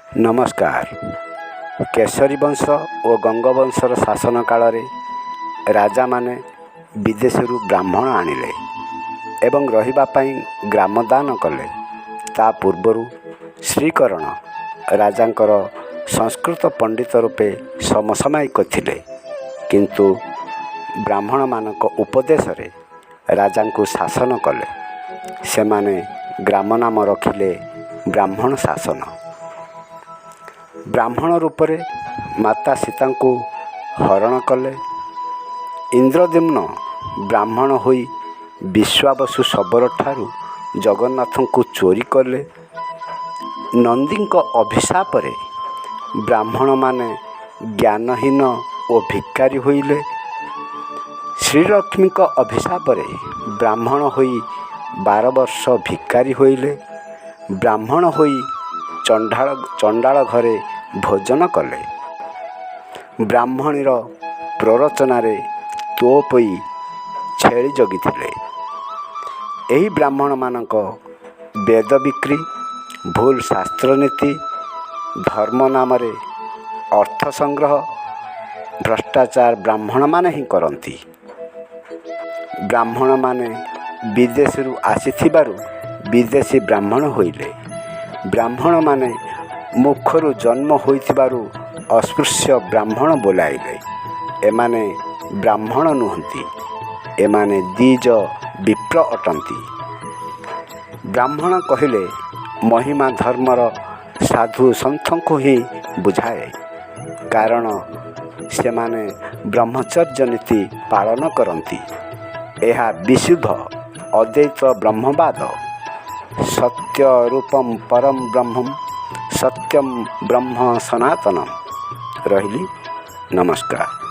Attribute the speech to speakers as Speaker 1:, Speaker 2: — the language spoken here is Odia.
Speaker 1: ନମସ୍କାର। କେଶରୀ ବଂଶ ଓ ଗଙ୍ଗବଂଶର ଶାସନ କାଳରେ ରାଜାମାନେ ବିଦେଶରୁ ବ୍ରାହ୍ମଣ ଆଣିଲେ ଏବଂ ରହିବା ପାଇଁ ଗ୍ରାମ ଦାନ କଲେ। ତା ପୂର୍ବରୁ ଶ୍ରୀକରଣ ରାଜାଙ୍କର ସଂସ୍କୃତ ପଣ୍ଡିତ ରୂପେ ସମସାମୟିକ ଥିଲେ, କିନ୍ତୁ ବ୍ରାହ୍ମଣମାନଙ୍କ ଉପଦେଶରେ ରାଜାଙ୍କୁ ଶାସନ କଲେ। ସେମାନେ ଗ୍ରାମ ନାମ ରଖିଲେ ବ୍ରାହ୍ମଣ ଶାସନ। ବ୍ରାହ୍ମଣ ରୂପରେ ମାତା ସୀତାଙ୍କୁ ହରଣ କଲେ। ଇନ୍ଦ୍ରଦ୍ୟୁମ୍ନ ବ୍ରାହ୍ମଣ ହୋଇ ବିଶ୍ୱାବସୁ ଶବରଠାରୁ ଜଗନ୍ନାଥଙ୍କୁ ଚୋରି କଲେ। ନନ୍ଦୀଙ୍କ ଅଭିଶାପରେ ବ୍ରାହ୍ମଣମାନେ ଜ୍ଞାନହୀନ ଓ ଭିକାରୀ ହୋଇଲେ। ଶ୍ରୀଲକ୍ଷ୍ମୀଙ୍କ ଅଭିଶାପରେ ବ୍ରାହ୍ମଣ ହୋଇ 12 ବର୍ଷ ଭିକାରୀ ହୋଇଲେ। ବ୍ରାହ୍ମଣ ହୋଇ ଚଣ୍ଡାଳ ଘରେ ଭୋଜନ କଲେ। ବ୍ରାହ୍ମଣୀର ପ୍ରରୋଚନାରେ ତୋପୋଇ ଛେଳି ଜଗିଥିଲେ। ଏହି ବ୍ରାହ୍ମଣମାନଙ୍କ ବେଦ ବିକ୍ରି, ଭୁଲ ଶାସ୍ତ୍ରନୀତି, ଧର୍ମ ନାମରେ ଅର୍ଥ ସଂଗ୍ରହ, ଭ୍ରଷ୍ଟାଚାର ବ୍ରାହ୍ମଣମାନେ ହିଁ କରନ୍ତି। ବ୍ରାହ୍ମଣମାନେ ବିଦେଶରୁ ଆସିଥିବାରୁ ବିଦେଶୀ ବ୍ରାହ୍ମଣ ହୋଇଲେ। ବ୍ରାହ୍ମଣମାନେ ମୁଖରୁ ଜନ୍ମ ହୋଇଥିବାରୁ ଅସ୍ପୃଶ୍ୟ ବ୍ରାହ୍ମଣ ବୋଲାଇଲେ। ଏମାନେ ବ୍ରାହ୍ମଣ ନୁହନ୍ତି, ଏମାନେ ଦ୍ୱିଜ ବିପ୍ର ଅଟନ୍ତି। ବ୍ରାହ୍ମଣ କହିଲେ ମହିମା ଧର୍ମର ସାଧୁ ସନ୍ଥଙ୍କୁ ହିଁ ବୁଝାଏ, କାରଣ ସେମାନେ ବ୍ରହ୍ମଚର୍ଯ୍ୟ ନୀତି ପାଳନ କରନ୍ତି। ଏହା ବିଶୁଦ୍ଧ ଅଦ୍ୱୈତ ବ୍ରହ୍ମବାଦ। ସତ୍ୟ ରୂପମ ପରମ ବ୍ରହ୍ମ, ସତ୍ୟମ ବ୍ରହ୍ମ ସନାତନମ। ରହିଲି, ନମସ୍କାର।